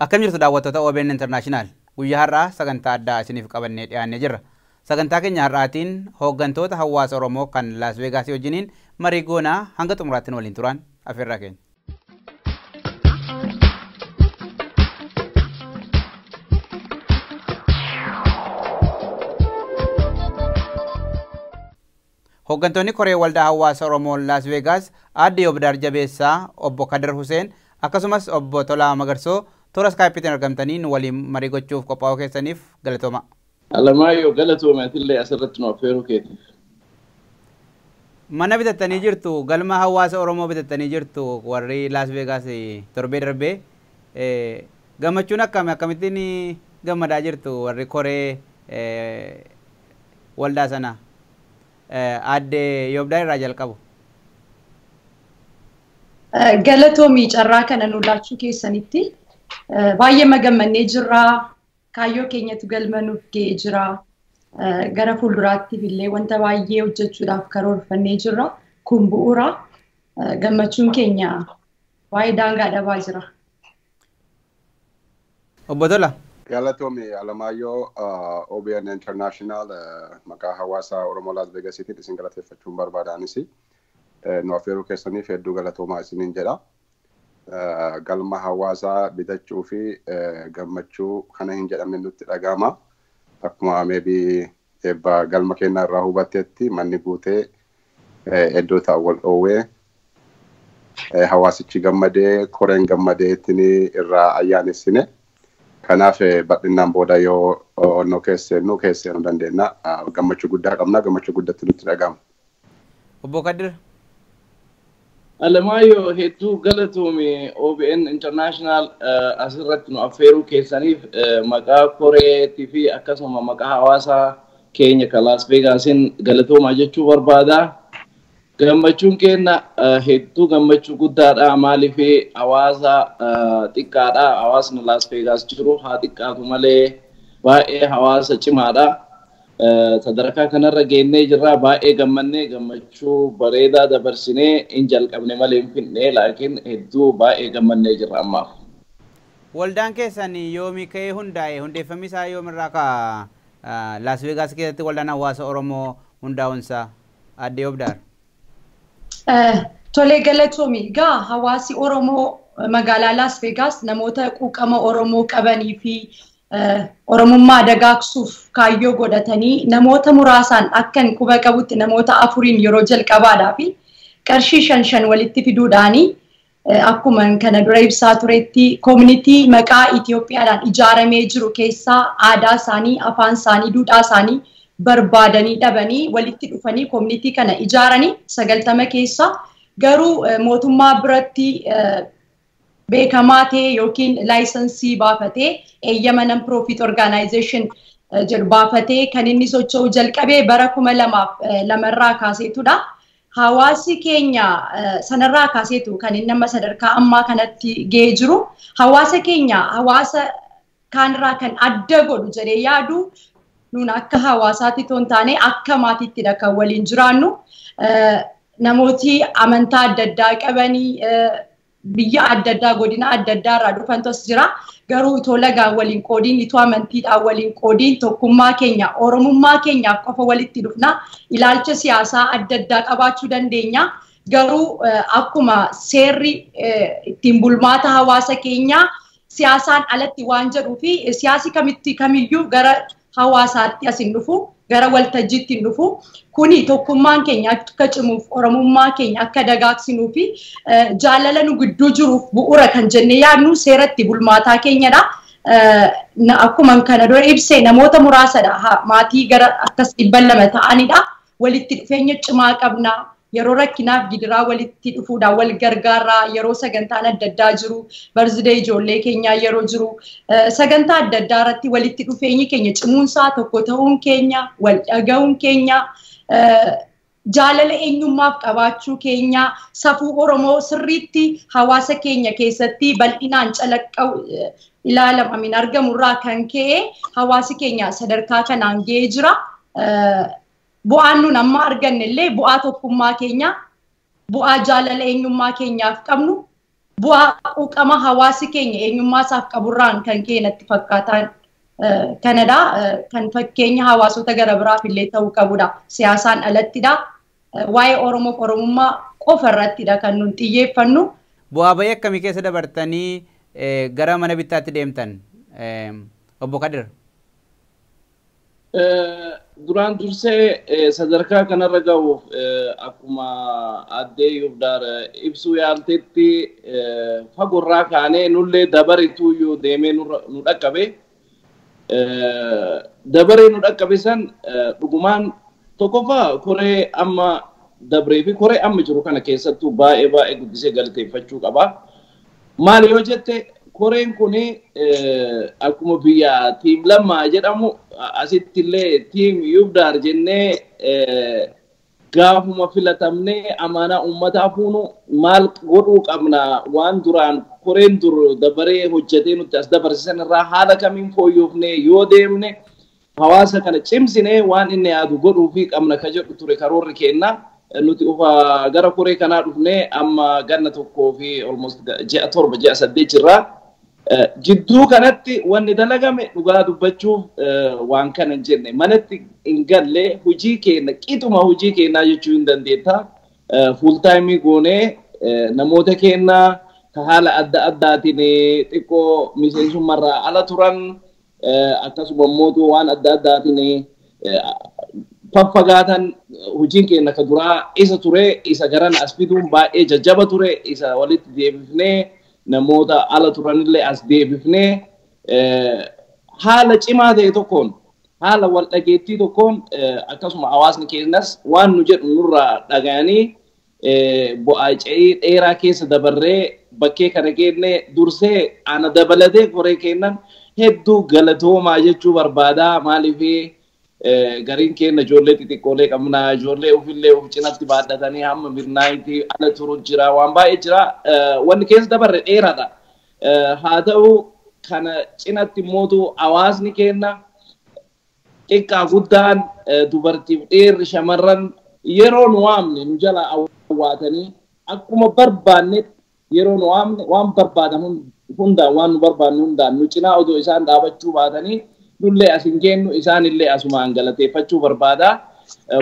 Akkam jirtu daawwattoota OBN International guyyaa har'aa sagantaa addaa isiniif qabannee dhiyaannee jirra. Sagantaa keenya har'aatiin hooggantoota hawaasa Oromoo kan Las Vegas wajjiniin marii goonaa hanga xumuraatti waliin turan afeerraa keenya. Hooggantoonni koree waldaa hawaasa Oromoo Las Vegas aadde Yobdaar Jabeessaa, obbo Kadir Huseen akkasumas obbo Tolaa Magarsoo toora Skypeetiin argamtanii nu waliin marii gochuuf qophaa'uu keessaniif galatooma. Alamaayyoo galatooma atillee asirratti nu affeeruu keetiif. Mana bitattanii jirtu, galma hawaasa Oromoo bitattanii jirtu warri Las Vegas torbee darbee gammachuun akkami akkamittiin gammadaa jirtu warri koree waldaa sana aadde Yobdaa irraa jalqabu. Galatoomii carraa kana nu laachuu keessanitti baay'ee gammannee jirra. Kaayyoo keenyatu galma nuuf ga'ee jira. Gara fuulduraattiif illee wanta baay'ee hojjechuudhaaf karoorfannee jirra. Kun bu'uura. Gammachuun keenya baay'ee daangaa dhabaa jira. Obbo Tola. Galatoomii Alamaayyoo OBN International maqaa hawaasa Oromoo Las Vegasiitiin isin galateeffachuun barbaadaanis nu affeeruu keessaniif hedduu galatoomaa isiniin jedha. Galma hawaasaa bitachuu fi gammachuu kana hin jedhamne nutti dhagahama. Akkuma maybe eebba galma keenya irraa hubattetti manni guutee iddoo taa'u wal dhoowwee hawaasichi gammadee koreen gammadee ittiin irraa ayyaanessine. Kanaaf bal'inaan booda yoo onnoo keesseennu keesseenuu dandeenya. Gammachuu guddaa qabna. Gammachuu guddatti nutti dhagahama. Obbo Kadir. Alamaayyoo hedduu galatoome OBN International asirratti nu affeeruu keessaniif maqaa koreetii fi akkasuma maqaa hawaasa keenya kan Las Vegasiin galatoomaa jechuu barbaada. Gammachuun keenya hedduu gammachuu guddaadha. Maaliif hawaasa xiqqaadha. Hawaasni Las Vegas jiru haa xiqqaatu malee baay'ee hawaasa cimaadha. Sadarkaa kanarra geennee jirra. Baay'ee gammannee gammachuu bareedaa dabarsinee hin jalqabne malee hin finne laakiin hedduu baay'ee gammannee jirra ammaaf. Waldaan keessan yoomii ka'ee hundaa'e hundeeffamni isaa yoomirraa ka'a Las Vegas keessatti waldaan hawaasa Oromoo hundaa'uunsaa aadde Yobdaar. Tolee galatoomii. Egaa hawaasi Oromoo magaalaa Las Vegas namoota quuqama Oromoo qabanii fi Oromummaa dagaagsuuf kaayyoo godhatanii namoota muraasaan akkan quba qabutti namoota afuriin yeroo jalqabaadhaa fi qarshii 5 walitti fiduudhaanii akkuma kana dura ibsaa turetti koominitii maqaa Itoophiyaadhaan ijaaramee jiru keessaa aadaa isaanii, afaan isaanii, duudhaa isaanii barbaadanii dhabanii walitti dhufanii koominitii kana ijaaranii 90 keessa garuu mootummaa biratti beekamaa ta'e yookiin laayisansii baafatee eeyyama non profit organization jedhu baafatee kan inni socho'u jalqabee bara 2002 irraa kaaseetudha. Hawaasi keenya sanarraa kaaseetu kan inni amma sadarkaa ammaa kanatti ga'ee jiru. Hawaasa keenya hawaasa kaanirraa kan adda godhu jedhee yaadu nuun akka hawaasaatti otoo hin taane akka maatiittidha kan waliin jiraannu. Namooti amantaa adda addaa qabanii biyya adda addaa godina adda addaa irraa dhufantu as jira. Garuu itoo lagaan waliin qoodiin, itoo amantiidhaan waliin qoodiin tokkummaa keenya, Oromummaa keenyaaf qofa walitti dhufna. Ilaalcha siyaasaa adda addaa qabaachuu dandeenya. Garuu akkuma seerri ittiin bulmaata hawaasa keenyaa siyaasaan alatti waan jedhuu fi siyaasi kamitti kamiyyuu gara hawaasaatti as hin dhufu, gara waltajjiitti hin dhufu. Kuni tokkummaan keenya akka cimuuf, Oromummaa keenya akka dagaagsinuu fi jaalala nu gidduu jiruuf bu'uura kan jennee yaadnu seeratti bulmaataa keenyadha. Akkuma kana dura ibsee namoota muraasadha. Maatii gara akkas 200 ta'anidha. Walitti dhufeenya cimaa qabna. Yeroo rakkinaaf gidiraa walitti dhufuudhaan wal gargaarraa yeroo sagantaan adda addaa jiru barzidee ijoollee keenyaa yeroo jiru sagantaa adda addaa irratti walitti dhufeenyi keenya cimuunsaa tokko ta'uun keenya wal dhaga'uun keenya jaalala eenyummaaf qabaachuu keenya safuu Oromoo sirriitti hawaasa keenya keessatti bal'inaan calaqqa'u ilaalama argamurraa kan ka'e hawaasi keenya sadarkaa kanaan ga'ee jira. Bu'aan nun amma arganne illee bu'aa tokkummaa keenya, bu'aa jaalala eenyummaa keenyaaf qabnu, Bu'aa quuqama hawaasi keenya eenyummaa isaaf qaburraan kan ka'e natti fakkaataan kanadha. Kan fakkeenya hawaasota gara biraaf illee ta'uu qabudha. Siyaasaan alattidha. Waa'ee Oromoof Oromummaa qofa irrattidha kan nun xiyyeeffannu. Bu'aa bayii akkamii keessa dabartanii gara mana bittaatti deemtan obbo Kadir? Duraan dursee sadarkaa kanarra gahuuf akkuma addee Yubdaar ibsuu yaaltetti fagorraa kaanee nullee dabareetuyyuu deemee nu dhaqqabe. Dabaree nu dhaqqabe san dhugumaan tokkoffaa koree amma dabree fi koree amma jiru kana keessattuu baay'ee baay'ee guddisee galateeffachuu qaba. Maal yoo jette koreen kun akkuma biyya tiim lammaa jedhamu asitti illee tiim Yubdaar jennee gaafuma filatamnee amaanaa uummataa fuunu maal godhuu qabna waan duraan koreen dur dabaree hojjetee nutti as dabarsisan irraa haala kamiin fooyyofnee yoo deemne hawaasa kana cimsinee waan inni yaadu godhuu fi qabna ka jedhu ture karoorri keenna. Nuti ufa gara koree kanaa dhufnee amma ganna tokkoo fi almost ji'a 7 ji'a 8 jirra. Jidduu kanatti wanni dalagame dhugaa dubbachuuf waan kana hin jenne manatti hin galle hojii keenya qixuma hojii keenyaa jechuu hin dandeetta. Fuul taayimii goonee namoota keenya ka haala adda addaatiin xiqqoo miseensummaarraa ala turan akkasuma immoo waan adda addaatiin faffagaatan hojiin keenya ka duraa isa ture isa garana as fiduun baay'ee jajjaba ture isa walitti deebifnee namoota ala turanillee as deebifnee haala cimaa ta'e tokkoon haala wal dhageettii tokkoon akkasuma hawaasni keenyas waan nu jedhu nurraa dhaga'anii bu'aa ce'ii dheeraa keessa dabarree bakkee kana keenne dursee ana dabalatee koree kennan hedduu galatoomaa jechuu barbaadaa. Maaliif gariin keenya ijoollee xixiqqoolee qabna ijoollee ofillee of cinatti baadhatanii hamma midnaayitii ala turu jira waan baay'ee jira wanni keessa dabarre dheeraadha. Haa ta'u kana cinatti immoo hawaasni keenya xiqqaa guddaan dubartiif dhiirri shamarran yeroo nu waamne nu jala awwaatanii akkuma barbaanne yeroo nu waamne waan barbaadan hundaan waan nu barbaanne hundaan nu cinaa odoo isaan dhaabachuu baatanii nullee as hin geennu isaanillee asumaan galateeffachuu barbaada.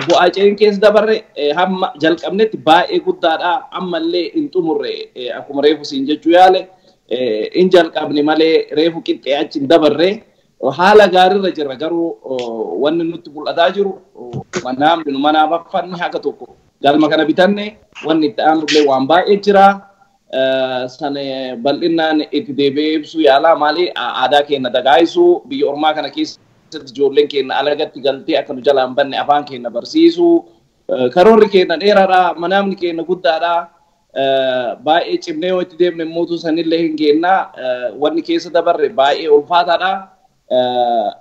Bu'aa ce'iin keessa dabarre hamma jalqabnetti baay'ee guddaadha. Ammallee hin xumurre akkuma reefu siin jechuu yaale hin jalqabne malee reefu qixxee achi hin dabarre haala gaariirra jirra garuu wanni nutti mul'ataa jiru namni nu manaa baffanne haga tokko galma kana bitanne wanni itti aanullee waan baay'ee jira. Sana bal'inaan itti deebi'ee ibsuu yaalaa maali aadaa keenya dagaagsuu biyya ormaa kana keessatti ijoolleen keenya alagatti galtee akka nu jalaa hin banne afaan keenya barsiisuu karoorri keenya dheeraadha manaamni keenya guddaadha baay'ee cimnee yoo itti deemne immoo sanillee hin geenna wanni keessa dabarre baay'ee ulfaataadha.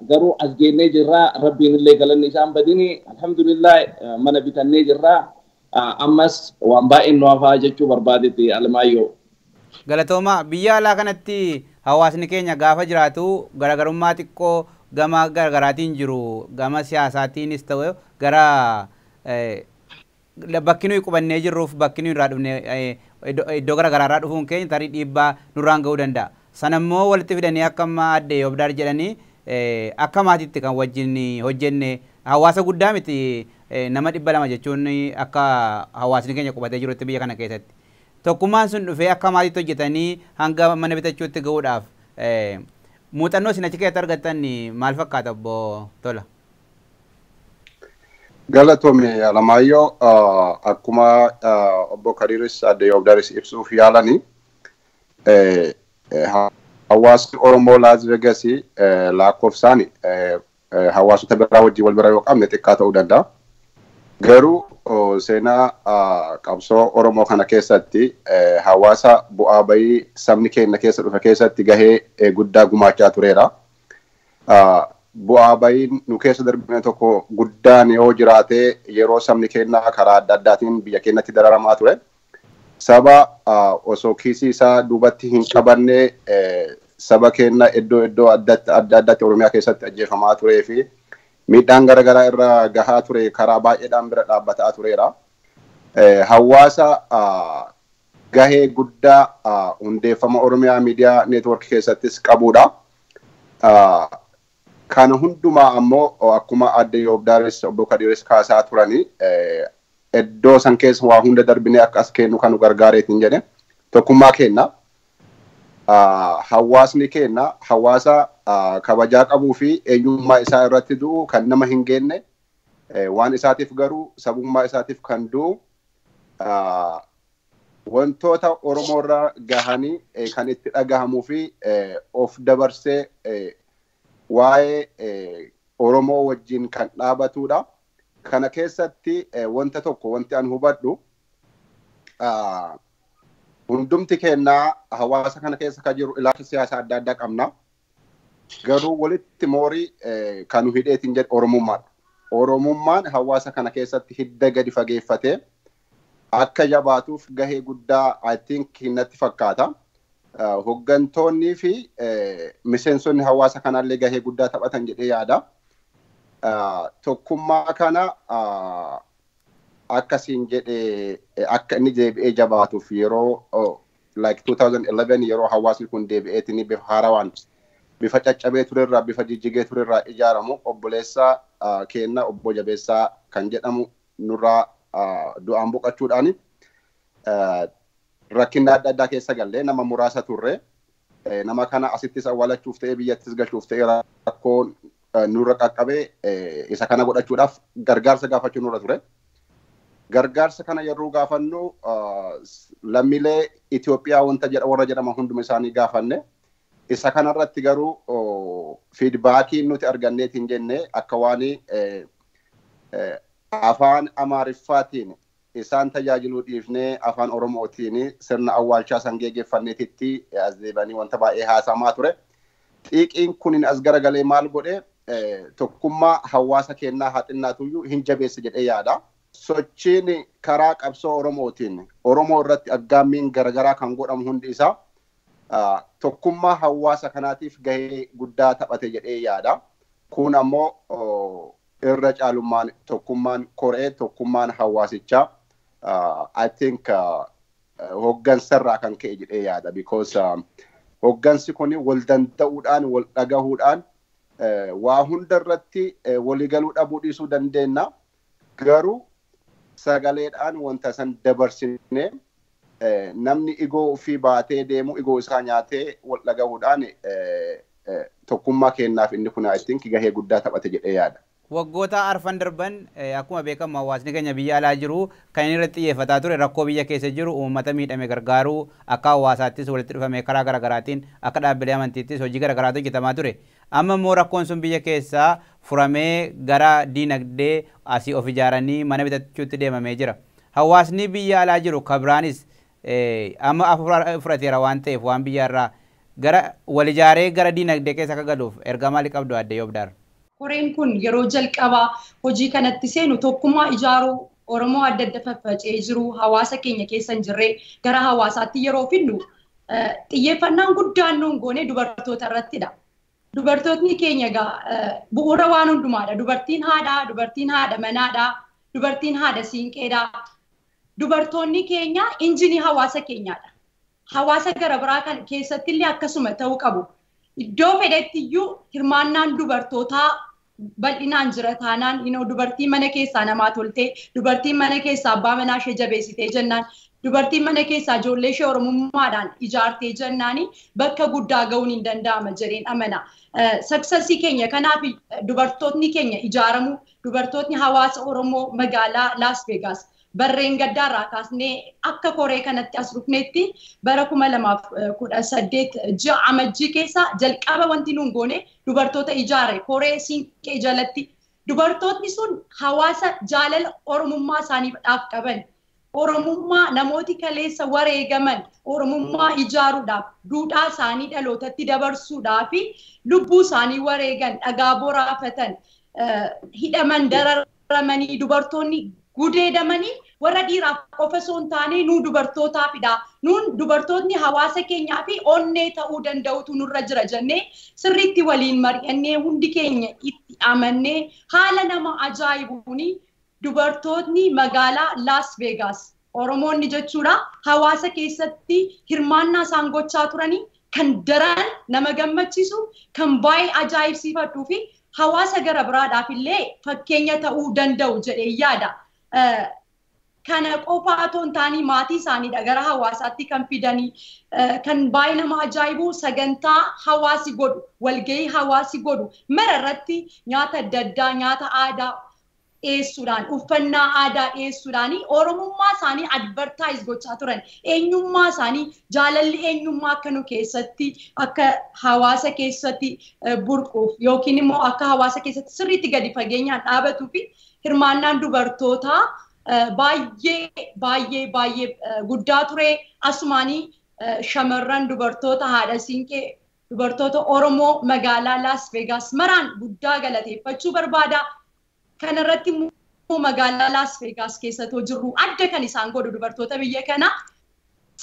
Garuu as geennee jirra rabbiin illee galanni isaan badini alhamdulillah mana bitannee jirra. Ammas waan baay'een nu hafaa jechuu barbaadetti Alamaayyoo. Galatooma biyya alaa kanatti hawaasni keenya gaafa jiraatu garaagarummaa xiqqoo gama garaagaraatiin jiru gama siyaasaatiinis ta'u gara bakki nuyi qubannee jirruuf bakki nuyi irraa dhufne iddoo garaagaraarraa dhufuun keenya tarii dhiibbaa nurraan ga'uu danda'a. Sanammoo walitti fidanii akka amma addee Yobdaar jedhanii akka maatiitti kan wajjin hojjenne hawaasa guddaa miti nama 200 jechuun akka hawaasni keenya qubatee jirutti biyya kana keessatti. Tokkummaan sun dhufee akka maatiitti hojjetanii hanga mana bitachuutti ga'uudhaaf muuxannoo isin achi keessatti argattan maal fakkaata obbo Tola? Galatoome Alamaayyoo akkuma obbo Kadiris addee Yobdaaris ibsuuf yaalanii hawaasni Oromoo Laas Veegas lakkoofsaan hawaasota biraa wajjin wal bira yoo qabne xiqqaa ta'uu danda'a. Garuu seenaa qabsoo Oromoo kana keessatti hawaasa bu'aa bayii sabni keenya keessa dhufe keessatti gahee guddaa gumaachaa tureera. Bu'aa bayiin nu keessa darbine tokko guddaan yoo jiraate yeroo sabni keenya karaa adda addaatiin biyya keenyatti dararamaa ture. Saba osoo kiisii isaa duubatti hin qabanne saba keenya iddoo iddoo adda addaatti Oromiyaa keessatti ajjeefamaa turee fi miidhaan garaagaraa irra gahaa ture karaa baay'eedhaan bira dhaabbataa tureera. Hawaasa gahee guddaa hundeeffama Oromiyaa Miidiyaa Neetwoork keessattis qabudha. Kana hundumaa ammoo akkuma adde Yoobdaaris obbo Kadiris kaasaa turanii iddoo san keessa waa hunda darbinee akka as kennu kan nu gargaareetiin jedhe tokkummaa kenna. Hawaasni kenna hawaasa kabajaa qabuu fi eenyummaa isaa irratti du'u kan nama hin geenne waan isaatiif garuu sabummaa isaatiif kan du'u wantoota Oromoo irraa gahanii kan itti dhagahamuu fi of dabarsee waa'ee Oromoo wajjin kan dhaabatudha. Kana keessatti wanta tokko wanti an hubadhu hundumti kennaa hawaasa kana keessa kan jiru ilaalcha siyaasaa adda addaa qabna. Garuu walitti moorii kan hidheetiin jedhu Oromummaadha. Oromummaan hawaasa kana keessatti hidda gadi fageeffatee akka jabaatuuf gahee guddaa I think natti fakkaata. Hoggantoonnii fi miseensonni hawaasa kanaallee gahee guddaa taphatan jedhee yaada. Tokkummaa kana akkasiin jedhee akka inni deebi'ee jabaatuuf yeroo like 2011 yeroo hawaasni kun deebi'eetiin bifa haarawaan bifa caccabee turerraa bifa jijjigee turerraa ijaaramu obboleessaa keenna obbo Jabeessaa kan jedhamu nurraa du'aan boqochuudhaan rakkina adda addaa keessa gallee nama muraasa turre nama kana asittis awwaalachuuf ta'ee biyyattis galchuuf ta'ee rakkoon nurra qaqqabee isa kana godhachuudhaaf gargaarsa gaafachuu nurra ture. Gargaarsa kana yeroo gaafannu lammiilee Itoophiyaa wanta jedha warra jedhama hunduma isaanii gaafanne. Isa kanarratti garuu fiidbaakii nuti arganneetiin jenne akka waan afaan Amaariffaatiin isaan tajaajiluu dhiifnee afaan Oromootiin sirna awwaalchaa san geggeeffanneetitti as deebanii wanta baay'ee haasamaa ture. Xiiqiin kunin as garagalee maal godhe tokkummaa hawaasa kennaa haa xinnaatuyyuu hin jabeesse jedhee yaada. Sochiin karaa qabsoo Oromootiin Oromoo irratti aggaammiin garagaraa kan godhamu hundi isaa tokkummaa hawaasa kanaatiif gahee guddaa taphate jedhee yaada. Kun ammoo irra caalummaan tokkummaan koree tokkummaan hawaasichaa I think hoggansarraa kan ka'e jedhee yaada because hoggansi kun wal danda'uudhaan wal dhagahuudhaan waa hunda irratti waliigaluu dhabuu dhiisuu dandeenya. Garuu sagaleedhaan wanta san dabarsinee namni igoo ofii baatee deemu igoo isaa nyaatee wal dhagahuudhaan tokkummaa kennaaf inni kun I think gahee guddaa taphate jedhee yaada. Waggoota arfan darban akkuma beekamu hawaasni keenya biyya alaa jiru kan inni irratti xiyyeeffataa ture rakkoo biyya keessa jiru uummata miidhame gargaaruu akka hawaasaattis walitti dhufame karaa garaagaraatiin akka dhaabbilee amantiittis hojii garaagaraatu hojjetamaa ture. Amma immoo rakkoon sun biyya keessaa furamee gara diinagdee asii of ijaaranii mana bitachuutti deemamee jira. Hawaasni biyya alaa jiru kabiraanis amma furateera waan ta'eef waan biyya irraa gara wal ijaaree gara diinagdee keessa akka galuuf ergaa maalii qabdu adde Yoobdaar? Koreen kun yeroo jalqabaa hojii kanatti seenu tokkummaa ijaaruu Oromoo adda adda faffaca'ee jiru hawaasa keenya keessa hin jirre gara hawaasaatti yeroo fidnu xiyyeeffannaan guddaan nuun goone dubartoota irrattidha. Dubartootni keenya egaa bu'uura waan hundumaadha. Dubartiin haadhaa, dubartiin haadha manaadhaa, dubartiin haadha siinqeedhaa. Dubartoonni keenya injinii hawaasa keenyaadha. Hawaasa gara biraa kan keessatti illee akkasuma ta'uu qabu. Iddoo fedhetti iyyuu hirmaannaan dubartootaa bal'inaan jira taanaan dubartiin mana keessaa namaa toltee, dubartiin mana keessaa abbaa manaa ishee jabeessitee jennaan, dubartiin mana keessaa ijoollee ishee Oromummaadhaan ijaartee jennaani bakka guddaa ga'uun hin danda'ama jedheen amana. Saksasii keenya kanaaf dubartootni keenya ijaaramu, dubartootni hawaasa Oromoo magaalaa Las Vegas barreen gaddaarraa kaasnee akka koree kanatti as dhufnetti bara 2018 ji'a amajjii keessa jalqaba wanti nuun goone dubartoota ijaare koree siinqee jalatti dubartootni sun hawaasa jaalala Oromummaa isaaniidhaaf qaban Oromummaa namooti kaleessa wareegaman Oromummaa ijaaruudhaaf duudhaa isaanii dhalootatti dabarsuudhaaf lubbuu isaanii wareegan dhagaa boraafatan hidhaman dararamanii dubartoonni gudeedamanii warra dhiiraaf qofa osoo hin taane nuu dubartootaafidha. Nuun dubartootni hawaasa keenyaa fi onnee ta'uu danda'utu nurra jira jennee sirriitti waliin mari'annee hundi keenya itti amannee haala nama ajaa'ibuuni dubartootni magaalaa Las Vegas Oromoonni jechuudha hawaasa keessatti hirmaannaa isaan gochaa turanii kan daran nama gammachiisu, kan baay'ee ajaa'ibsiifadhuu fi hawaasa gara biraadhaaf illee fakkeenya ta'uu danda'u jedhee yaada. Kana qofaa otoo hin taane maatii isaaniidha gara hawaasaatti kan fidanii, kan baay'ee nama ajaa'ibu sagantaa hawaasi godhu, walgahii hawaasi godhu mara irratti nyaata adda addaa, nyaata aadaa dhiyeessuudhaan, uffannaa aadaa dhiyeessuudhaan Oromummaa isaanii advertise gochaa turan. Eenyummaa isaanii, jaalalli eenyummaa akka nu keessatti, akka hawaasa keessatti burquuf yookiin immoo akka hawaasa keessatti sirriitti gadi fageenyaan dhaabatuu fi hirmaannaan dubartootaa baay'ee baay'ee baay'ee guddaa ture. Asumaanii shamarran dubartoota haadha siinqee dubartoota Oromoo magaalaa Las Vegas maraan guddaa galateeffachuu barbaada. Kanarratti immoo magaalaa Las Vegas keessatoo jirru adda kan isaan godhu dubartoota biyya kanaa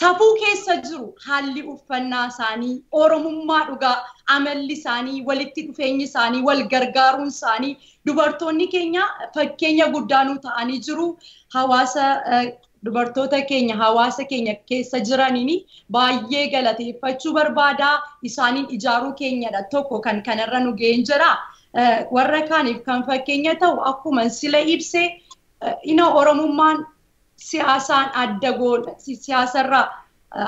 safuu keessa jiru, haalli uffannaa isaanii, Oromummaa dhugaa, amalli isaanii, walitti dhufeenyi isaanii, wal gargaaruun isaanii, dubartoonni keenya fakkeenya guddaa nuu ta'anii jiru. Hawaasa dubartoota keenya hawaasa keenya keessa jiraniin baay'ee galateeffachuu barbaada. Isaaniin ijaaruu keenyadha tokko kan kanarra nu ga'een jira. Warra kaaniif kan fakkeenya ta'u akkuma sila ibse ina Oromummaan siyaasaan adda goone, siyaasarraa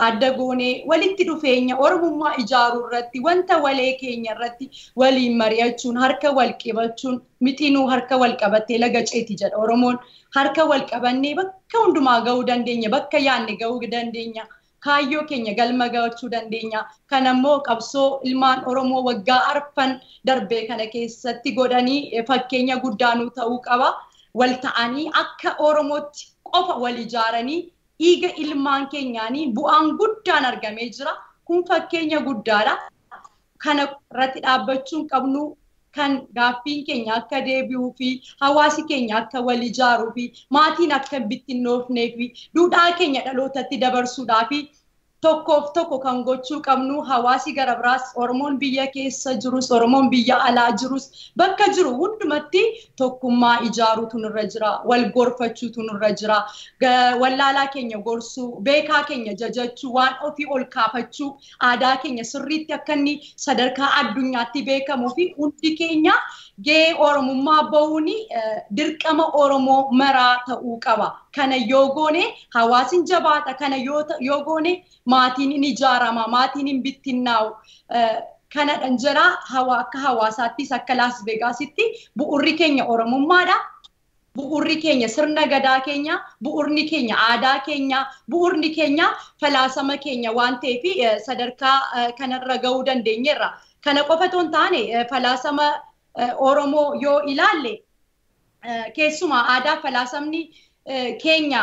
adda goonee walitti dhufeenya Oromummaa ijaaruu irratti, wanta walee keenya irratti waliin mari'achuun, harka wal qabachuun, mixinuu harka wal qabattee laga ceeti jedha Oromoon. Harka wal qabannee bakka hundumaa ga'uu dandeenya, bakka yaadne ga'uu dandeenya, kaayyoo keenya galma ga'achuu dandeenya. Kanammoo qabsoo ilmaan Oromoo waggaa 4 darbee kana keessatti godhanii fakkeenya guddaa nuu ta'uu qaba. Wal ta'anii akka Oromootti qofa wal ijaaranii dhiiga ilmaan keenyaanii bu'aan guddaan argamee jira. Kun fakkeenya guddaadha. Kana irratti dhaabbachuun qabnu kan gaaffiin keenya akka deebi'uu fi hawaasi keenya akka wal ijaaruu fi maatiin akka bittinnoofnee fi duudhaa keenya dhalootatti dabarsuudhaa fi tokkoof tokko kan gochuu qabnu hawaasi gara biraas Oromoon biyya keessa jirus, Oromoon biyya alaa jirus bakka jiru hundumatti tokkummaa ijaaruutu nurra jira, wal gorfachuutu nurra jira, wallaalaa keenya gorsuu, beekaa keenya jajachuu, waan ofii ol kaafachuu, aadaa keenya sirriitti akka inni sadarkaa addunyaatti beekamuu fi hundi keenya gahee Oromummaa bahuun dirqama Oromoo maraa ta'uu qaba. Kana yoo goone hawaasni jabaata, kana yoo goone maatiin hin ijaarama, maatiin hin bittinnaa'u. Kanadhan jira akka hawaasaattis akka Las Vegasitti bu'urri keenya Oromummaadha. Bu'urri keenya sirna gadaa keenya, bu'urri keenya aadaa keenya, bu'urri keenya falaasama keenya waan ta'eef sadarkaa kanarra ga'uu dandeenyeerra. Kana qofa otoo hin taane falaasama Oromoo yoo ilaalle keessumaa aadaa falaasamni keenya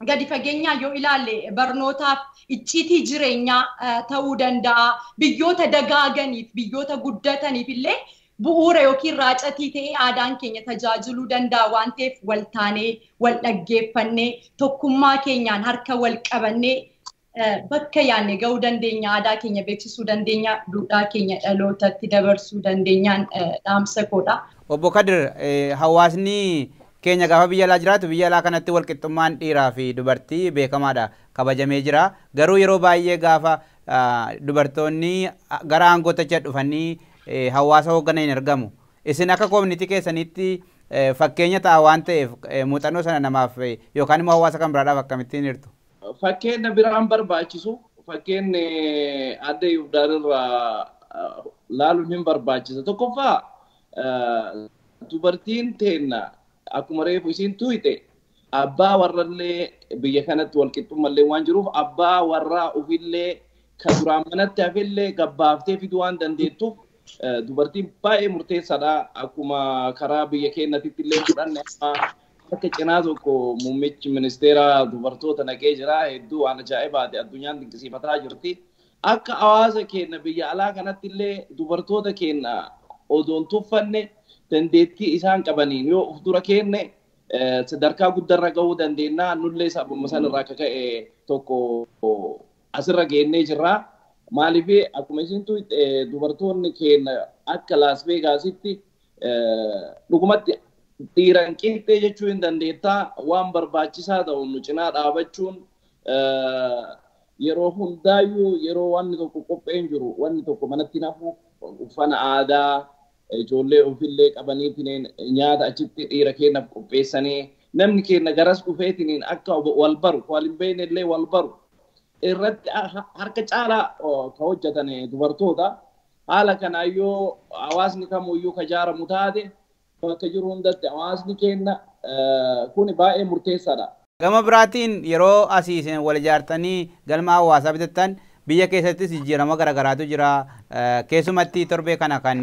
gadi fageenyaa yoo ilaalle barnootaaf icciitii jireenyaa ta'uu danda'a. Biyyoota dagaaganiif, biyyoota guddataniif illee bu'uura yookiin raacatii ta'ee aadaan keenya tajaajiluu danda'a waan ta'eef wal taanee, wal dhaggeeffannee, tokkummaa keenyaan harka wal qabannee bakka yaadne ga'uu dandeenya, aadaa keenya beeksisuu dandeenya, duudhaa keenya dhalootatti dabarsuu dandeenyaan dhaamsa koodha. Obbo Kadir, hawaasni keenya gaafa biyya alaa jiraatu biyya alaa kanatti walqixxummaan dhiiraa fi dubartii beekamaadha, kabajamee jira. Garuu yeroo baay'ee gaafa dubartoonni gara aangootti dhufanii hawaasa hoogganan hin argamu. Isin akka koominitii keessanitti fakkeenya ta'a waan ta'eef muuxannoo sana namaaf yookaan immoo hawaasa kan biraadhaaf akkamittiin hirtu? Fakkeenya biraan barbaachisu, fakkeenyi adda Yihudaan irraa laaluun hin barbaachisa. Tokkoffaa dubartiin teenna akkuma reefu isiin tuyte abbaa warrallee biyya kanatti walqixxummallee waan jiruuf abbaa warraa ofillee kan duraan manatti hafillee gabbaaftee fiduu waan dandeettuuf dubartiin baay'ee murteessaadha. Akkuma karaa biyya keenyatti illee fudhanne akka cinaa tokko muummichi ministeera dubartoota naqee jira. Hedduu waan ajaa'ibaati, addunyaan dinqisiifataa jirti. Akka hawaasa keenya biyya alaa kanatti illee dubartoota keenya odoon tuffanne dandeettii isaan qabaniin yoo of dura kenne sadarkaa guddarra gahuu dandeenya. Nullee sababuma sanarraa akka ka'e tokko asirra geennee jirra. Maaliif akkuma isintu dubartoonni keenya akka Las Vegasitti dhugumatti Dhiiran qixxee jechuu hin dandeettaa waan barbaachisaa ta'u nu cinaa dhaabachuun yeroo hundaayyuu yeroo wanni tokko qopheen jiru wanni tokko manatti nafu uffana aadaa ijoollee ofillee qabaniitiin nyaata achitti dhiira keenyaaf qopheessanii namni keenya garas dhufeetiin akka wal baru wal hin beekne illee wal baru irratti harka caalaa ka hojjetan dubartoota haala kanaayyoo hawaasni kamuyyuu ka jaaramu taate bakka jiru hundatti hawaasni keenya kun baay'ee murteessaadha. Gama biraatiin yeroo asii isin wal ijaartanii galma hawaasaa bitattan biyya keessattis jijjiirama garaagaraatu jira. Keessumatti torbee kana kan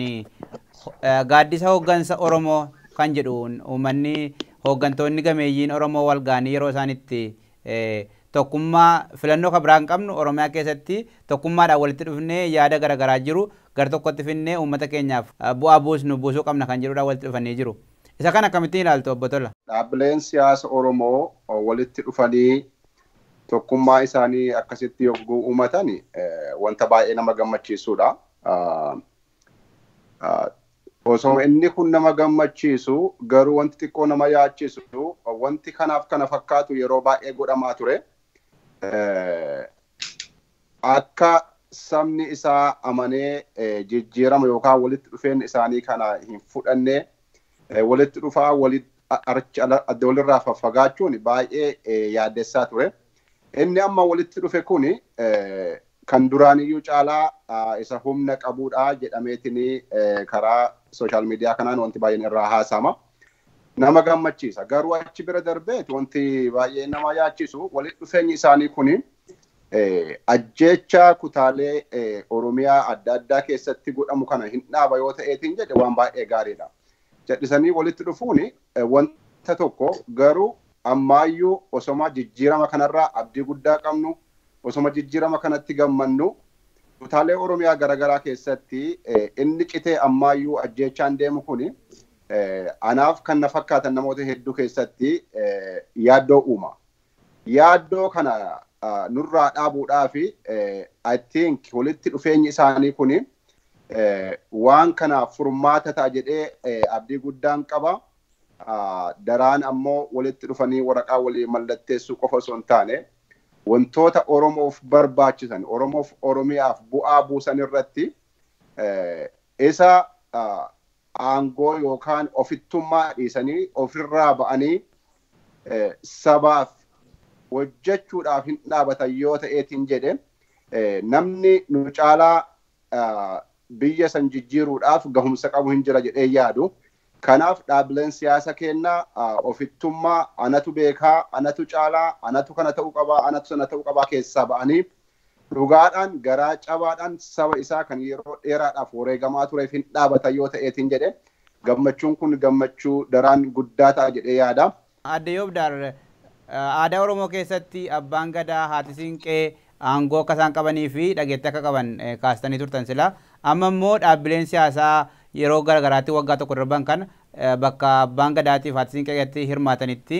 gaaddisa hooggansa Oromoo kan jedhu uummanni hooggantoonni gameeyyiin Oromoo wal ga'anii yeroo isaan itti tokkummaa filannoo kan biraa hin qabnu Oromiyaa keessatti tokkummaadhaan walitti dhufnee yaada garaagaraa jiru gara tokkotti finnee uummata keenyaaf bu'aa buusnu buusuu qabna kan jedhudha walitti dhufanii jiru. Isa kana akkamittiin ilaaltu obbo Tola? Dhaabbileen siyaasa Oromoo walitti dhufanii tokkummaa isaanii akkasitti yogguu uummatan wanta baay'ee nama gammachiisudha. Osoo inni kun nama gammachiisu garuu wanti xiqqoo nama yaachisu wanti kanaaf kana fakkaatu yeroo baay'ee godhamaa ture. Akka sabni isaa amanee jijjiirama yookaan walitti dhufeenya isaanii kana hin fudhanne walitti dhufaa walirraa faffagaachuun baay'ee yaaddessaa ture. Inni amma walitti dhufe kuni kan duraaniyyuu caalaa isa humna qabudha jedhameetiin karaa sooshaal miidiyaa kanaan wanti baay'een irraa haasama. Nama gammachiisa. Garuu achi bira darbeet wanti baay'ee nama yaachisu walitti dhufeenyi isaanii kuni ajjeecha kutaalee Oromiyaa adda addaa keessatti godhamu kana hin dhaaba yoo ta'eetiin jedhe waan baay'ee gaariidha. Jedhisanii walitti dhufuun wanta tokko garuu ammaayyuu osoma jijjiirama kanarraa abdii guddaa qabnu osoma jijjiirama kanatti gammannu kutaalee Oromiyaa garaagaraa keessatti inni citee ammaayyuu ajjeechaan deemu kuni anaaf kan na fakkaatan namoota hedduu keessatti yaaddoo uuma. Yaaddoo kana nurraa dhaabuudhaa fi I think walitti dhufeenyi isaanii kuni waan kanaaf furmaata ta'a jedhee abdii guddaan qaba. Daraan ammoo walitti dhufanii waraqaa walii mallatteessuu qofa osoo hin taane wantoota Oromoof barbaachisan, Oromoof Oromiyaaf bu'aa buusan irratti isa aangoo yookaan ofittummaa dhiisanii ofirraa ba'anii sabaaf hojjechuudhaaf hin dhaabatan yoo ta'eetiin jedhe namni nu caalaa biyya san jijjiiruudhaaf gahumsa qabu hin jira jedhee yaadu. Kanaaf dhaabbileen siyaasa keenyaa ofittummaa anatu beekaa, anatu caalaa, anatu kana ta'uu qabaa, anatu sana ta'uu qabaa keessaa ba'anii dhugaadhaan garaa cabaadhaan saba isaa kan yeroo dheeraadhaaf wareegamaa tureef hin dhaabatan yoo ta'eetiin jedhe gammachuun kun gammachuu daraan guddaa ta'a jedhee yaada. Aadde Yoobdaar aadaa Oromoo keessatti abbaan gadaa haati siinqee aangoo akka isaan qabanii fi dhageettii akka qaban kaastanii turtan sila. Amma immoo dhaabbileen siyaasaa yeroo garaagaraatti waggaa tokko darban kana bakka abbaan gadaatiif haati siinqeetti hirmaatanitti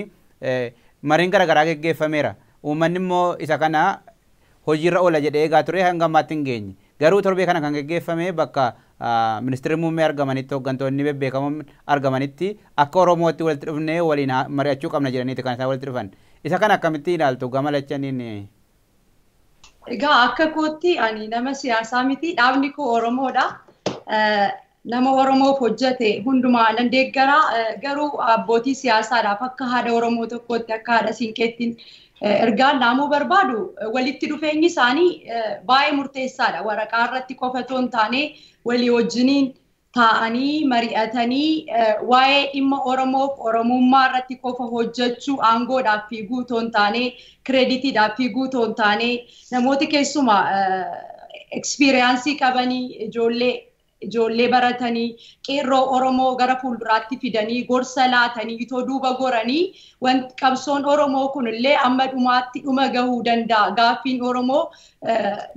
mariin garaagaraa geggeeffameera. Uummanni immoo isa kana hojiirra oola jedhee eegaa ture hanga ammaatti hin geenye. Garuu torbee kana kan geggeeffame bakka ministeerri muummee argamanitti hooggantoonni bebbeekamoon argamanitti akka Oromootti walitti dhufnee waliin mari'achuu qabna jedhaniiti kan isaan walitti dhufan. Isa kana akkamitti ilaaltu gama lachaniin? Egaa akka kootti ani nama siyaasaa miti dhaabni koo Oromoodha. Nama Oromoof hojjete hundumaa nan deeggara garuu abbootii siyaasaadhaaf akka haadha Oromoo tokkootti akka haadha siinqeettiin ergaan dhaamuu barbaadu walitti dhufeenyi isaanii baay'ee murteessaadha. Waraqaa irratti qofa otoo hin taane walii wajjiniin taa'anii mari'atanii waa'ee dhimma Oromoof Oromummaa irratti qofa hojjechuu aangoodhaaf fiiguu otoo hin taane kireeditiidhaaf fiiguu otoo hin taane namooti keessumaa ekspiriyaansii qabanii ijoollee baratanii qeerroo Oromoo gara fuulduraatti fidanii gorsa laatanii itoo duuba goranii wanti qabsoon Oromoo kunillee amma dhumaatti dhuma gahuu danda'a. Gaaffiin Oromoo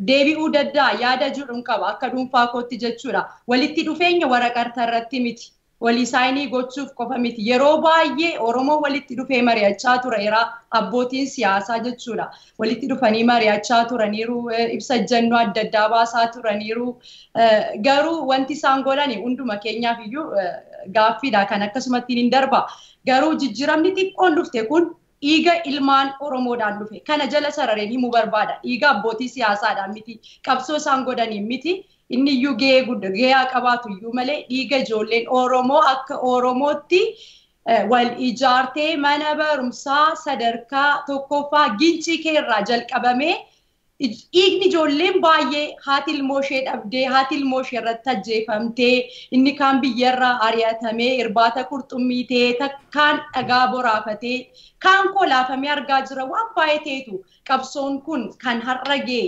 deebi'uu danda'a yaada jedhuun qaba akka dhuunfaa kootti jechuudha. Walitti dhufeenya waraqaa irratti miti. Walii saayinii gochuuf qofa miti. Yeroo baay'ee Oromoo walitti dhufee mari'achaa tureera, abbootiin siyaasaa jechuudha. Walitti dhufanii mari'achaa turaniiru, ibsa ejjennoo adda addaa baasaa turaniiru. Garuu wanti isaan godhani hunduma keenyaaf iyyuu gaaffiidha, kan akkasumatti hin darba. Garuu jijjiiramni xiqqoon dhufte kun dhiiga ilmaan Oromoodhaan dhufe. Kana jala sarareen himuu barbaada. Dhiiga abbootii siyaasaadhaan miti. Qabsoo isaan godhaniin miti. Inni iyyuu gahee guddaa gahee qabaatu iyyuu malee, dhiiga ijoolleen Oromoo akka Oromootti wal ijaartee mana barumsaa sadarkaa tokkoffaa Gincii keerraa jalqabamee, dhiigni ijoolleen baay'ee, haati ilmoo ishee dhabdee, haati ilmoo ishee irratti ajjeefamtee, inni kaan biyyarraa ari'atamee irbaata qurxummii ta'ee, kaan dhagaa boraafatee, kaan kolaafamee argaa jira. Waan baay'ee ta'etu qabsoon kun kan har'a ga'e,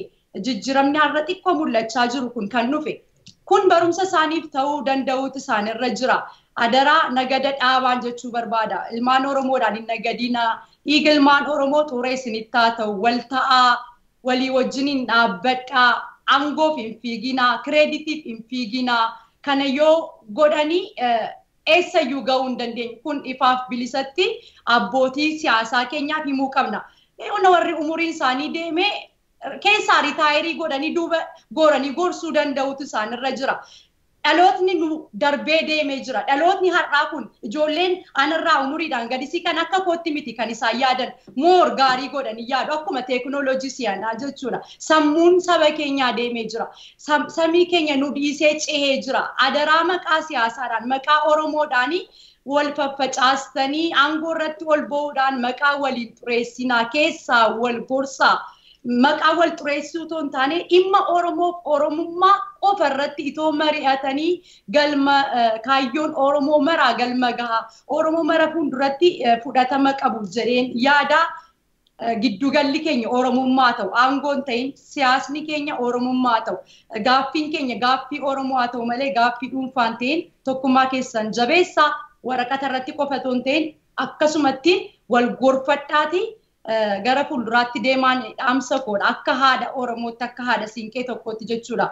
jijjiiramni har'a xiqqoo mul'achaa jiru kun kan dhufe. Kun barumsa isaaniif ta'uu danda'uutu isaanirra jira. Adaraa nagada dhaabaan jechuu barbaada. Ilmaan Oromoodhaan hin nagadinaa. Dhiiga ilmaan Oromoo xuree isinitti haa ta'u. Wal ta'aa, walii wajjiniin dhaabbadhaa, aangoof hin fiiginaa, kireeditiif hin fiiginaa. Kana yoo godhanii eessayyuu ga'uu hin dandeenyu. Kun ifaaf bilisatti abbootii siyaasaa keenyaaf himuu qabna. Warri umuriin isaanii deemee keessaa retire godhanii duuba goranii gorsuu danda'utu isaanirra jira. Dhalootni nu darbee deemee jira. Dhalootni har'aa kun, ijoolleen anarraa umuriidhaan gadisii kan akka kootti miti kan isaan yaadan, moor gaarii godhanii yaadu, akkuma teekinooloojii si'anaa jechuudha. Sammuun saba keenyaa deemee jira. Samii keenya nu dhiisee cehee jira. Adaraa maqaa siyaasaadhaan, maqaa Oromoodhaanii wal faffacaastanii aangoo irratti ol ba'uudhaan maqaa waliin xureessinaa, keessaa wal gorsaa. Maqaa wal xureessuu otoo hin taane, dhimma Oromoof Oromummaa qofa irratti itoo mari'atanii galma kaayyoon Oromoo maraa galma gaha. Oromoo mara fuulduratti fudhatama qabu jedheen yaada. Giddugalli keenya Oromummaa ta'u, aangoon ta'in, siyaasni keenya Oromummaa ta'u, gaaffiin keenya gaaffii Oromoo haa ta'u malee gaaffii dhuunfaan ta'in. Tokkummaa keessan jabeessaa, waraqata irratti qofa otoo hin ta'in akkasumatti wal gorfadhaati gara fuulduraatti deemaan dhaamsa koodha, akka haadha Oromootti, akka haadha siinqee tokkootti jechuudha.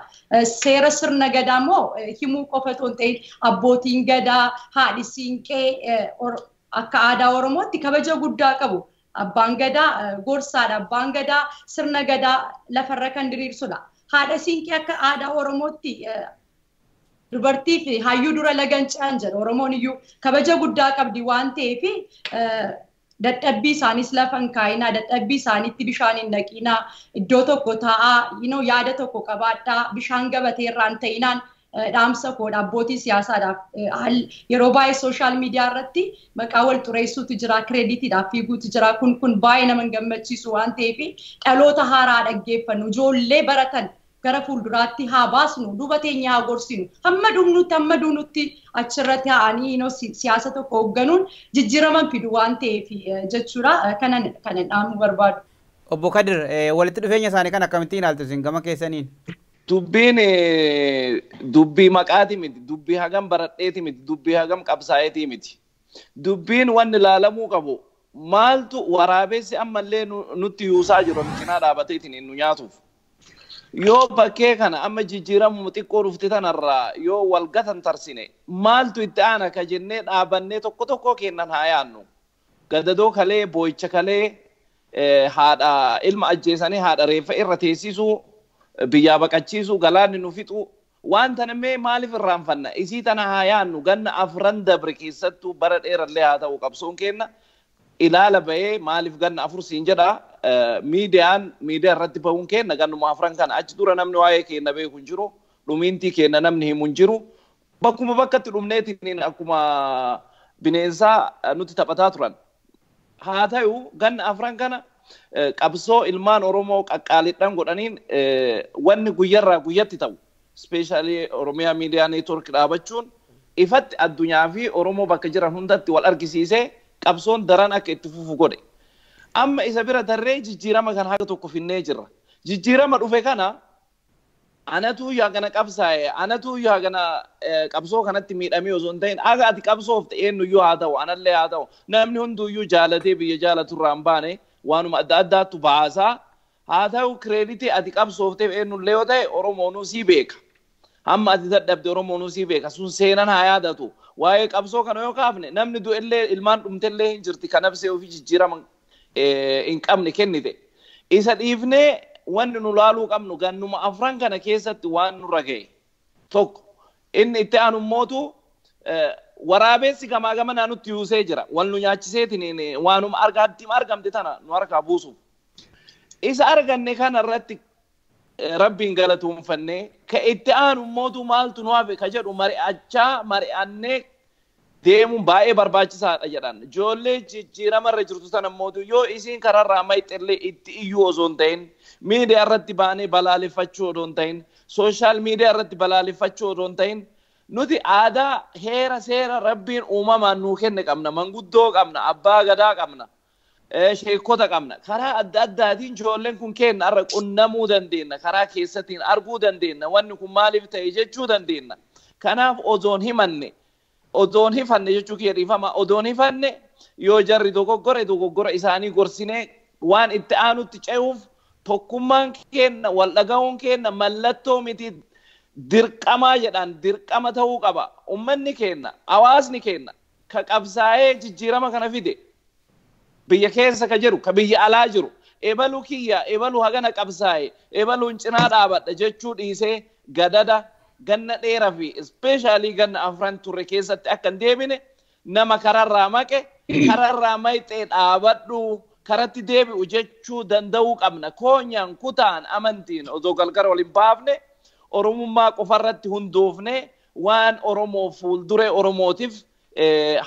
Seera sirna gadaa immoo himuu qofa otoo hin ta'in, abbootiin gadaa, haadhi siinqee akka aadaa Oromootti kabaja guddaa qabu. Abbaan gadaa gorsaadha. Abbaan gadaa sirna gadaa lafarra kan diriirsudha. Haadha siinqee akka aadaa Oromootti dubartii fi hayyuu dura lagan ce'an jedha Oromoon iyyuu, kabaja guddaa qabdi waan ta'eef, dadhabbii isaanis lafa hin kaa'inaa, dadhabbii isaaniitti bishaan hin naqinaa, iddoo tokko taa'aa, yaada tokko qabaadhaa, bishaan gabatee irraa hin ta'inaan dhaamsa koodha abbootii siyaasaadhaaf. Yeroo baay'ee social media irratti maqaa wal xureessuutu jira, kireeditiidhaaf fiiguutu jira. Kun baay'ee nama hin gammachiisu waan ta'eef, dhaloota haaraa dhaggeeffannu, ijoollee baratan gara fuulduraatti haa baasnu, duuba teenya haa gorsinu. Hamma dhumnutti, hamma duunutti achirratti haa'anii siyaasa tokko hoogganuun jijjiiraman fidu waan ta'eef jechuudha, kanan dhaamuu barbaadu. Obbo Kadir, walitti dhufeenya isaanii kan akkamittiin ilaaltu isin gama keessaniin? Dubbiin dubbii maqaati miti, dubbii hagam baradheeti miti, dubbii hagam qabsaa'eeti miti. Dubbiin wanni ilaalamuu qabu, maaltu waraabessi ammallee nutti yuusaa jiru cinaa dhaabateetiin nu nyaatuuf. Yoo bakkee kana amma jijjiiramu xiqqoo dhufte tanarraa yoo wal gatan tarsine, maaltu itti aana ka jennee dhaabannee tokko tokko kennan haa yaannu. Gadadoo kalee, boo'icha kalee, haadha ilma ajjeesanii haadha reeffa irra teessisuu, biyyaa baqachiisuu, galaanni nu fixu, waan tana mee maaliif irraanfanna? Isii tana haa yaannu. Ganna 4 dabre keessattuu, bara dheerallee haa ta'u, qabsoon kenna ilaala bahee maaliif ganna 4 siin jedha, miidiyaan miidiyaa irratti bahuun kenna gannuma 4 kana. Achi dura namni waa'ee kenna beeku hin jiru, dhumiintii kenna namni himu hin jiru, bakkuma bakkatti dhumneetiin akkuma bineensaa nutti taphataa turan. Haa ta'u, ganna 4 kana qabsoo ilmaan Oromoo qaqqaaliidhaan godhaniin wanni guyyarraa guyyatti ta'u, especially Oromiyaa Miidiyaa Network dhaabachuun ifatti addunyaa fi Oromoo bakka jiran hundatti wal argisiisee qabsoon daran akka itti fufu godhe. Amma isa bira tarree jijjiirama kan haga tokko finnee jirra. Jijjiirama dhufe kana anatu yaa kana qabsaa'e, anatu yaa kana qabsoo kanatti miidhamee osoo hin ta'in, aga ati qabsoofte eenyuyyuu haa ta'u, anallee haa ta'u, namni hunduyyuu jaalatee biyya jaalatu irraa hin baane, waanuma adda addaattu baasaa. Haa ta'u, credit ati qabsoofteef eenyullee yoo ta'e Oromoonuu sii beeka. Hamma ati dadhabde Oromoon sii beeka. Sun seenan haa yaadatu. Waa'ee qabsoo kana yoo kaafne namni du'ellee ilmaan dhumtellee hin jirti kan nafsee ofii jijjiirama hin qabne kennite. Isa dhiifnee wanni nu laaluu qabnu gannuma afran kana keessatti waan nurra ga'e tokko. Inni itti aanu immootu waraabessi gamaa gamanaa nutti yuusee jira. Wal nu nyaachiseetiin waanuma argaatti argamte tana nu harkaa buusuuf. Isa arganne kana irratti Rabbiin galatoonfannee ka itti aanu immootu maaltu nu hafe ka jedhu mari'achaa mari'annee deemuun baay'ee barbaachisaadha jedhan. Ijoollee jijjiirama irra jirtu sana immootu yoo isiin karaarraa mayxellee itti iyyuu osoo hin ta'in miidiyaa irratti baanee balaaleffachuu osoo hin ta'in sooshaal miidiyaa irratti balaaleffachuu osoo hin ta'in nuti aadaa heera seera Rabbiin uumamaan nuu kenne qabna, manguddoo qabna, abbaa gadaa qabna, sheekota qabna. Karaa adda addaatiin ijoolleen kun kenna har'a qunnamuu dandeenya, karaa keessattiin arguu dandeenya, wanni kun maaliif ta'e jechuu dandeenya. Kanaaf ozoon himanne, ozoon hifanne jechuu kiyya dhiifama, ozoon hifanne yoo jarri dogoggore dogoggora isaanii gorsinee waan itti aanutti ce'uuf tokkummaan kenna, wal dhaga'uun kenna mallattoo miti dirqamaa jedhan dirqama ta'uu qaba. Uummanni kenna, hawaasni kenna ka qabsaa'ee jijjiirama kana fide biyya keessa ka jiru, ka biyya alaa jiru, ebaluu kiyya, ebaluu hagana qabsaa'e, ebaluun cinaa dhaabadha jechuu dhiisee gadada ganna dheeraa fi ispeeshaalii ganna afran turre keessatti akka hin deebine nama kararraa maqe, kararraa mayxee dhaabadhu, karatti deebi'u jechuu danda'uu qabna. Koonyaan, kutaan, amantiin osoo gargar wal hin baafne Oromummaa qofarratti hundoofne waan Oromoo fuulduree Oromootiif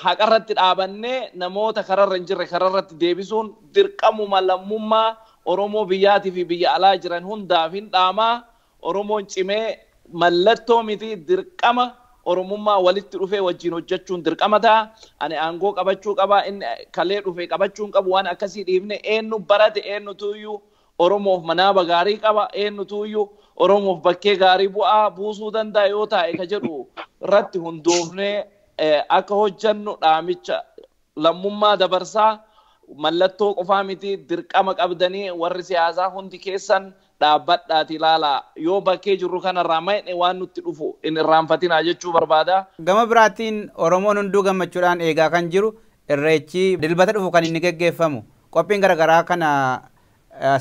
haqarratti dhaabannee namoota kararra hin jirre kararratti deebisuun dirqamuma lammummaa Oromoo biyyaatii fi biyya alaa jiran hundaaf hin dhaamaa. Oromoon cimee mallattoo miti dirqama Oromummaa walitti dhufee wajjin hojjechuun dirqama ta'a. Ani aangoo qabachuu qaba, inni kalee dhufee qabachuu hin qabu waan akkasii dhiifne eenyu barate eenyutu iyyuu Oromoof manaaba gaarii qaba, eenyutu iyyuu Oromoof bakkee gaarii bu'aa buusuu danda'a yoo taa'e ka jedhu irratti hundoofnee akka hojjennu dhaamicha lammummaa dabarsaa mallattoo qofaa miti dirqama qabdanii warri siyaasaa hundi keessan dhaabbadhaati ilaalaa yoo bakkee jirru kanarraa maqne waan nutti dhufu hin irraanfatinaa jechuu barbaada. Gama biraatiin Oromoon hunduu gammachuudhaan eegaa kan jiru irreechi dilbata dhufu kan inni geggeeffamu qophiin garaagaraa kana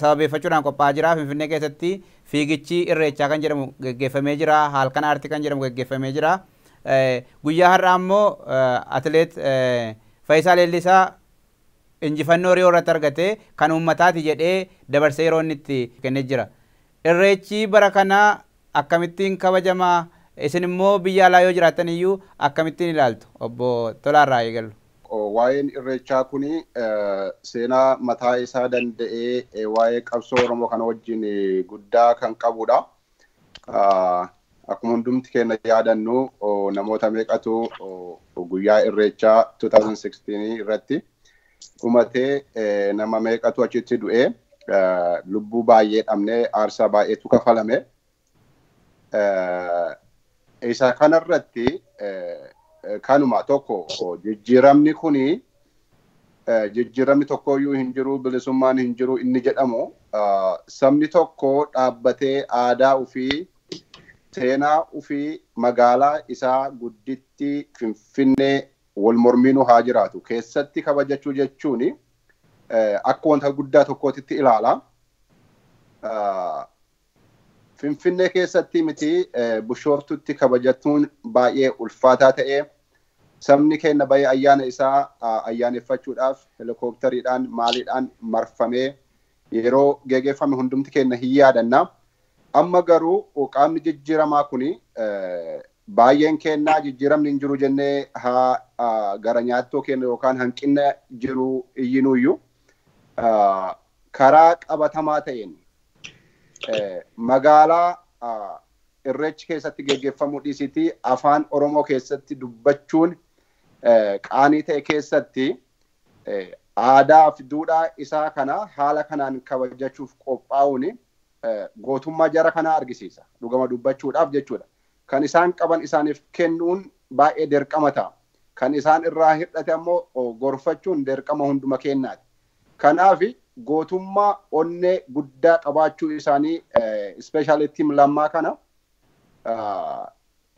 sababeeffachuudhaan qophaa'aa jira. Finfinnee keessatti fiigichi irreechaa kan jedhamu geggeeffamee jira. Halkan aartii kan jedhamu geggeeffamee jira. Guyyaa har'aa immoo atileet Fayyisaa Leellisaa injifannoo Riyoo irratti argatee kan uummataati jedhee dabarsee yeroo inni itti kennee jira. Irreechi bara kanaa akkamittiin kabajamaa? Isin immoo biyya alaa yoo jiraattan iyyuu akkamittiin ilaaltu? Obbo Tolaarraa eegallu. Waa'een irreechaa kuni seenaa mataa isaa danda'ee waa'ee qabsoo Oromoo kana wajjin guddaa kan qabudha. Akkuma hundumti keenya yaadannu namoota meeqatu guyyaa irreechaa 2016 irratti dhumatee nama meeqatu achitti du'ee lubbuu baay'ee dhabnee aarsaa baay'eetu kafalame. Isa kanarratti kanuma tokko jijjiiramni kuni jijjiiramni tokkoyyuu hin jiru, bilisummaan hin jiru inni jedhamu sabni tokko dhaabbatee aadaa ofii seenaa ofii magaalaa isaa gudditti Finfinnee wal mormiinuu haa jiraatu keessatti kabajachuu jechuun akka wanta guddaa tokkootitti ilaala. Finfinnee keessatti miti Bishooftutti kabajachuun baay'ee ulfaataa ta'ee sabni keenya baay'ee ayyaana isaa ayyaaneffachuudhaaf helikooптariidhaan maaliidhaan marfamee yeroo geggeeffame hundumti keenya hin yaadanna. Amma garuu qaamni jijjiiramaa kuni baay'een kennaa jijjiiramni hin jiru jennee haa gara nyaattoo keenya yookaan hanqina jiru iyyinuyyuu karaa qabatamaa ta'een magaalaa irreechi keessatti geggeeffamuu dhiisitii afaan Oromoo keessatti dubbachuun qaanii ta'e keessatti aadaa fi duudhaa isaa kana haala kanaan kabajachuuf qophaa'uun gootummaa jara kanaa argisiisa. Dhugama dubbachuudhaaf jechuudha. Kan isaan qaban isaaniif kennuun baay'ee dirqama ta'a. Kan isaan irraa hir'ate ammoo gorfachuun dirqama hunduma kennaati. Kanaaf gootummaa onnee guddaa qabaachuu isaanii ispeeshaali tiim lammaa kana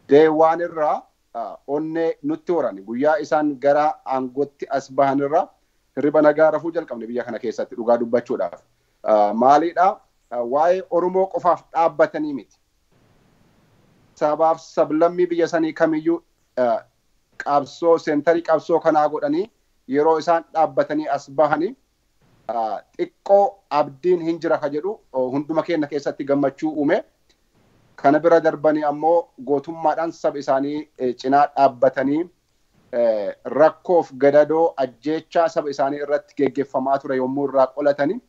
Day one irraa onnee nutti horan, guyyaa isaan gara aangootti as bahan irraa hirriba nagaa rafuu jalqabne biyya kana keessatti dhugaa dubbachuudhaaf. Maaliidha? Waa'ee Oromoo qofaaf dhaabbatanii miti. Sabaaf sablammii biyya sanii kamiyyuu qabsoo seentarii qabsoo kanaa godhanii yeroo isaan dhaabbatanii as bahanii xiqqoo abdiin hin jira ka jedhu hunduma keenya keessatti gammachuu uume. Kana bira darbanii ammoo gootummaadhaan saba isaanii cinaa dhaabbatanii rakkoof gadadoo ajjeechaa saba isaanii irratti geggeeffamaa ture yommuu irraa qolatanii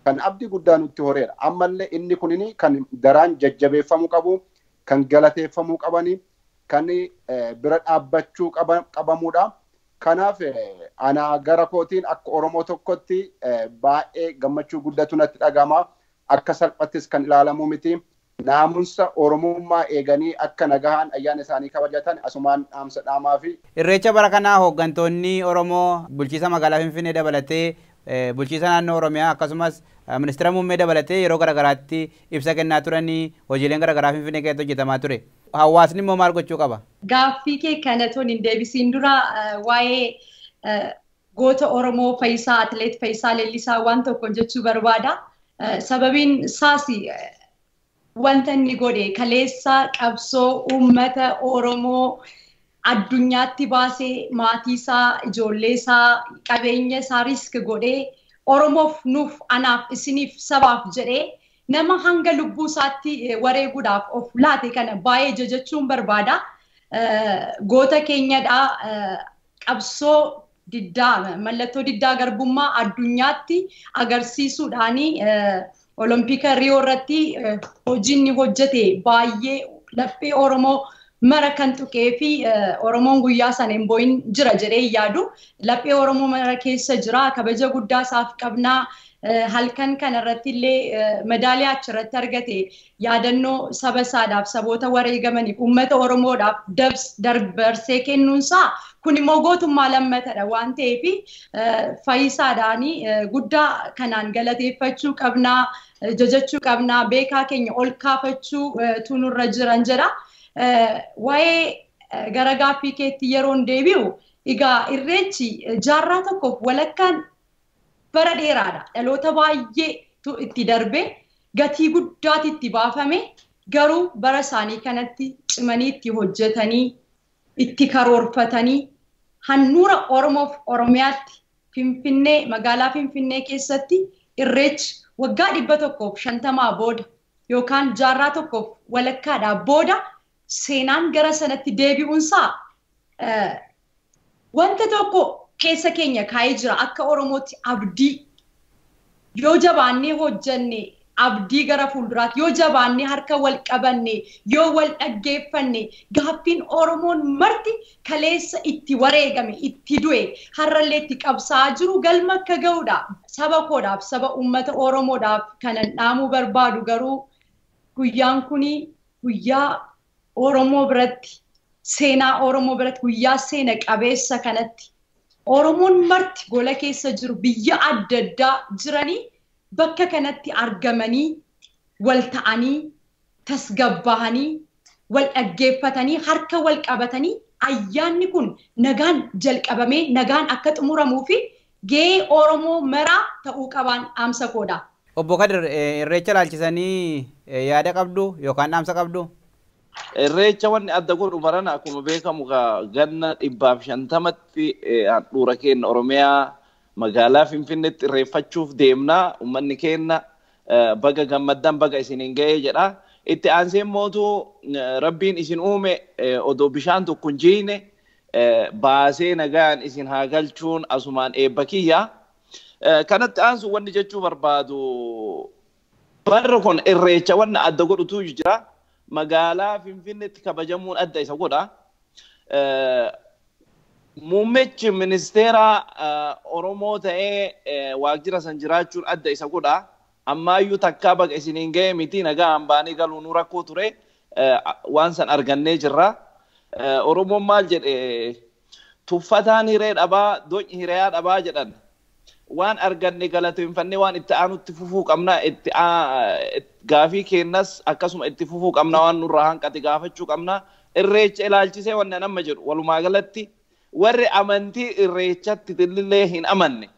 kan abdii guddaa nutti horeedha. Ammallee inni kunini kan daraan jajjabeeffamuu qabu, kan galateeffamuu qabani, kan bira dhaabbachuu qabamuudha. Kanaaf ana gara kootiin akka Oromoo tokkotti baay'ee gammachuu guddatu natti dhagama. Akka salphattis kan ilaalamu miti. Naamusa Oromummaa eeganii akka nagahaan ayyaana isaanii kabajatan asumaan dhaamsa dhaamaa fi. Irreecha bara kanaa hooggantoonni Oromoo bulchiisa magaalaa Finfinnee dabalatee, bulchiisa naannoo Oromiyaa akkasumas ministeera muummee dabalatee yeroo garaagaraatti ibsa kennaa turanii hojiileen garaagaraa Finfinnee keessatti hojjetamaa ture. Hawaasni immoo maal gochuu qaba? Gaaffii kee kana toon hin deebisiin dura waa'ee goota Oromoo Fayyisaa, Atileet Fayyisaa Leellisaa waan tokko jechuu barbaada. Sababiin isaas wanta inni godhe kaleessa qabsoo uummata Oromoo addunyaatti baasee maatii isaa, ijoollee isaa, qabeenya isaa risk godhee Oromoof, nuuf, anaaf, isiniif, sabaaf jedhee nama hanga lubbuu isaatti wareeguudhaaf of laate kana baay'ee jajachuun barbaada. Goota keenyadha. Qabsoo diddaa, mallattoo diddaa garbummaa addunyaatti agarsiisuudhaani Olompika Riyoo irratti hojii inni hojjete baay'ee laphee Oromoo mara kan tuqee fi Oromoon guyyaa sana hin boo'in jira jedhee yaadu. Laphee Oromoo mara keessa jira. Kabaja guddaa isaaf qabnaa. Halkan kana irratti illee madaaliyaa achirratti argate yaadannoo saba isaadhaaf, saboota wareegamaniif, uummata Oromoodhaaf dabarsee kennuunsaa kun immoo gootummaa lammatadha waan ta'eef Fayyisaadhaan guddaa kanaan galateeffachuu qabnaa, jajachuu qabnaa, beekaa keenya ol kaafachuu nurra jiran jedha. Waa'ee gara gaaffii keetti yeroon deebi'u, egaa irreechi jaarraa tokkoof walakkaan bara dheeraadha. Dhaloota baay'eetu itti darbe, gatii guddaatu itti baafame, garuu bara isaanii kanatti cimanii itti hojjetanii itti karoorfatanii handhuura Oromoof Oromiyaatti Finfinnee, magaalaa Finfinnee keessatti irreechi waggaa 150 booda yookaan jaarraa tokkoof walakkaadhaa booda seenaan gara sanatti deebi'uunsaa wanta tokko keessa keenya kaa'ee jira. Akka Oromootti abdii yoo jabaannee hojjenne, abdii gara fuulduraatti yoo jabaannee harka wal qabanne, yoo wal dhaggeeffanne, gaaffiin Oromoon marti kaleessa itti wareegame, itti du'e, har'allee itti qabsaa'aa jiru galma akka ga'uudha. Saba koodhaaf, saba uummata Oromoodhaaf kanan dhaamuu barbaadu garuu guyyaan kuni guyyaa Oromoo biratti, seenaa Oromoo biratti guyyaa seena qabeessa kanatti Oromoon marti gola keessa jiru, biyya adda addaa jiranii bakka kanatti argamanii wal ta'anii tasgabbahanii wal dhaggeeffatanii harka wal qabatanii ayyaanni kun nagaan jalqabamee nagaan akka xumuramuu fi gahee Oromoo maraa ta'uu qabaan dhaamsa koodha. Obbo Kadir, irreecha ilaalchisanii yaada qabdu yookaan dhaamsa qabdu? Irreecha wanni adda godhu barana akkuma beekamu ganna 150tti handhuura keenya Oromiyaa magaalaa Finfinneetti irreeffachuuf deemna. Uummanni keenya baga gammaddan, baga isiniin ga'ee jedha. Itti aansee mootu Rabbiin isin uume odoo bishaan tokko hin jiine baasee nagaan isin haa galchuun asumaan eebba kiyya. Kanatti aansu wanni jechuu barbaadu, barri kun irreecha wanni adda godhutu jira. Magaalaa Finfinneetti kabajamuun adda isa godha. Muummichi ministeera Oromoo ta'ee waajjira san jiraachuun adda isa godha. Ammaayyuu takkaa baga isiniin ga'e miti, nagaan baanii galuu nu rakkoo ture, waan san argannee jirra. Oromoon maal jedhe, tuffataan hiree dhabaa, doñi hiriyaa dhabaa jedhan. Waan arganne galateeffannee waan itti aanutti fufuu qabna. Itti gaafii keennas akkasuma itti fufuu qabna, waan nurraa hanqate gaafachuu qabna. Irreecha ilaalchisee wanni amma jedhu, walumaa galatti warri amantii irreechatti illee hin amanne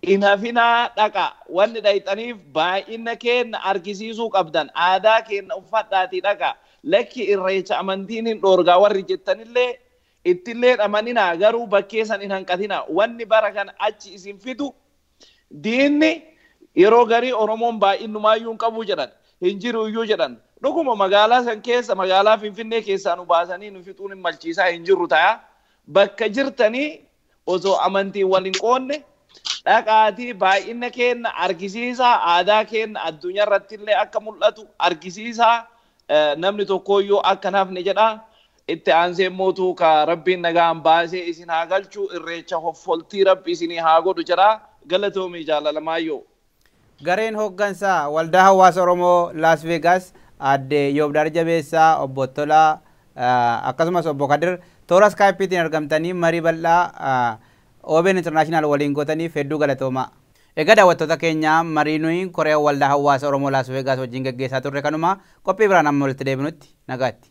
hin hafinaa, dhaqa. Wanni dhayxaniif baay'ina keenya argisiisuu qabdan, aadaa keenya uffadhaatii dhaqa. Lakki, irreecha amantiin hin dhoorgaa warri jettanillee, ittillee amaninaa, garuu bakkee san hin hanqatinaa. Wanni bara kana achi isin fidu, diinni yeroo garii Oromoon baay'inumaayyuu hin qabu jedhan, hin jiru iyyuu jedhan. Dhuguma magaalaa san keessa, magaalaa Finfinnee keessaa nu baasanii nu fixuun hin malchiisaa hin jirru ta'a. Bakka jirtanii osoo amantiin wal hin qoonne dhaqaatii baay'ina keenya argisiisaa, aadaa keenya addunyaa irratti illee akka mul'atu argisiisaa, namni tokkoyyuu akka nafne jedha. Itti aansee mootuu ka Rabbiin nagaan baasee isin haa galchu, irreecha hoffoltii Rabbi isinii haa godhu jedha. Galatoomii, jaalalamaayyo. Gareen hooggansaa Waldaa Hawaasa Oromoo Las Vegas, aadde Yoobdaar Jabeessaa, obbo Tolaa akkasumas obbo Kadir, toora iskaayipiitiin argamtanii marii bal'aa OBN International waliin gootaniif hedduu galatoomaa. Egaa daawwattoota keenya, marii nuyi koree Waldaa Hawaasa Oromoo Las Vegas wajjin geggeessaa turre kanuma. Qophii biraan amma walitti deebinutti nagaatti.